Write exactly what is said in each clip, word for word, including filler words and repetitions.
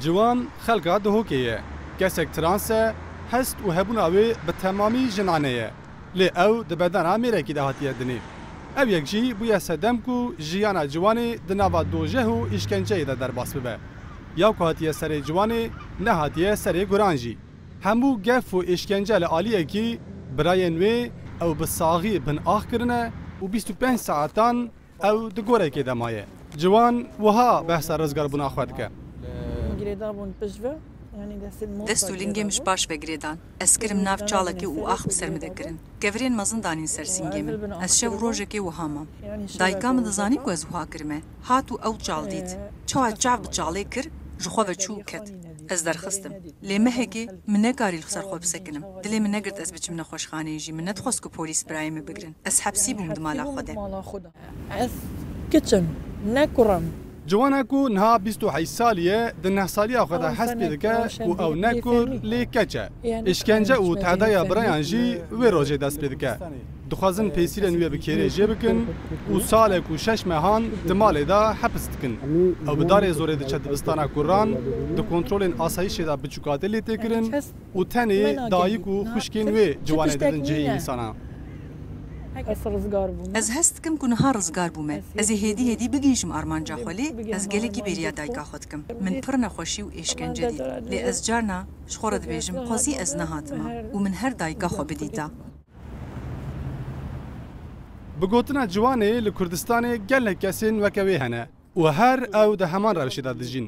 Ciwan xelka Dihokê ye. Kesek trans e, hest û hebûna wê bi temamî jinane ye. Lê ew di bedena mêrekî de hatiye dinê. Ew yek jî bûye sedem ku jiyana ciwanê di nava dojeh û îşkenceyê de derbas bibe. Ya ku hatiye serê ciwanê, nehatiye serê guran jî. Hemû gef û îşkence li aliyekî birayên wê ew bi saxî bin ax kirine û bîst û pênc saetan ew di gorekê de maye. Ciwan wiha behsa rizgarbûna xwe dike. Dest û lingê min ji paş ve girêdan. Ez kirim nav çalekê û ax bi ser min de kirin. Kevirên mezin danîn ser sîngê min. Ez şev û rojekê wiha mam. Dayika min dizanî ku ez wiha kirime. Hat û ew çal dît. Çawa çav bi çalê kir, ji xwe ve çû û ket. Ez derxistim. Lê mehekê min nekarî li ser xwe bisekinim. Dilê min negirt ez biçim nexweşxaneyê jî. Min nedixwest ku polîs birayê min bigrin. Ez hepsî bûm di mala xwe de. Ez kiç im, ne kur im. Ciwana ku niha bîst û heşt salî ye, di neh saliya xwe de hest pê dike ku ew ne kur, lê keç e. Îşkence û tehdaya birayan jî wê rojê dest pê dike. Dixwazin pêsîrên wê bi kêrê jê bikin û salek û şeş mehan di malê de hepis dikin. Ew bi darê zorê diçe dibistana kuran, di kontrolên asayîşê de biçûkatî lê tê kirin û tenê dayik û xwişkên wê ciwanê didin cihê însanan. Ez hest dikim ku niha rizgar bûme. Ez ê hêdî hêdî bigihîjim armanca xwe, lê ez gelekî bêriya dayika xwe dikim. Min pir nexweşî û êşkence dît. Lê ez carna ji xwe re dibêjim, xwezî ez nehatime û min her dayika xwe bidîta. Bi gotina ciwanê, li Kurdistanê gelek kesên weke wê hene û her ew di heman rewşê de dijîn.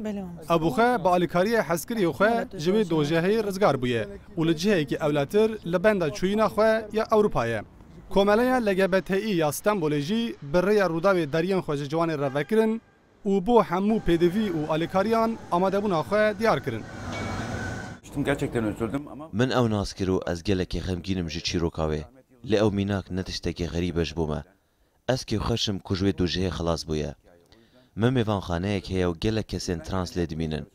Ew bi xwe bi alîkariyê hezkiriyê xwe ji wê dojehê rizgar bûye û li cihekî ewletir li benda çûyîna xwe ya Ewropa ye. Komeleya L G B T İ ya Stenbolê jî bi rêya Rûdawê deriyên xwe ji ciwanê re vekirin û bo hemû pêdivî û alîkariyan amadebûna xwe diyar kirin. Düştüm, gerçekten üzüldüm ama Min ew nas kir û ez gelekî xemgîn im ji çîroka wê. Lê ew mînak ne tiştekî xerîb e ji bo me. Ez kêfxweş im ku ji wê dojehê xelas bûye. Me mêvanxaneyek heye û gelek kesên trans lê dimînin.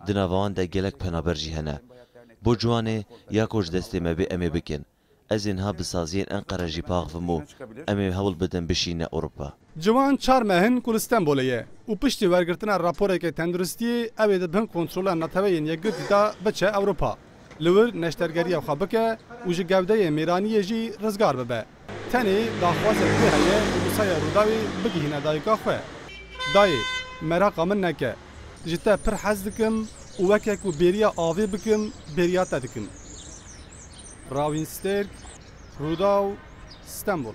Di nava wan de gelek penaber jî hene. Bo ciwanê ya ku ji destê me bê em ê bikin. Ez ê niha bi saziyên Enqere jî biaxivim û em ê hewl bidin bişîne Ewropa. Ciwan çar meh in ku li Stenbolê ye û piştî wergirtina raporeke tenduristiyê ew ê di bin kontrola Neteweyên Yekgirtî de biçe Ewropa. Li wir neştergeriya xwe bike û ji gewdeyê mêraniyê jî rizgar bibe. Tenê daxwazek wê heye ku bi saya Rûdawê bigihîne dayika xwe. Dayê, meraqa min neke. Ji te pir hez dikim û weke ku bêriya avê bikim, bêriya te dikim. Rawîn Sterk, Rûdaw, Stenbol.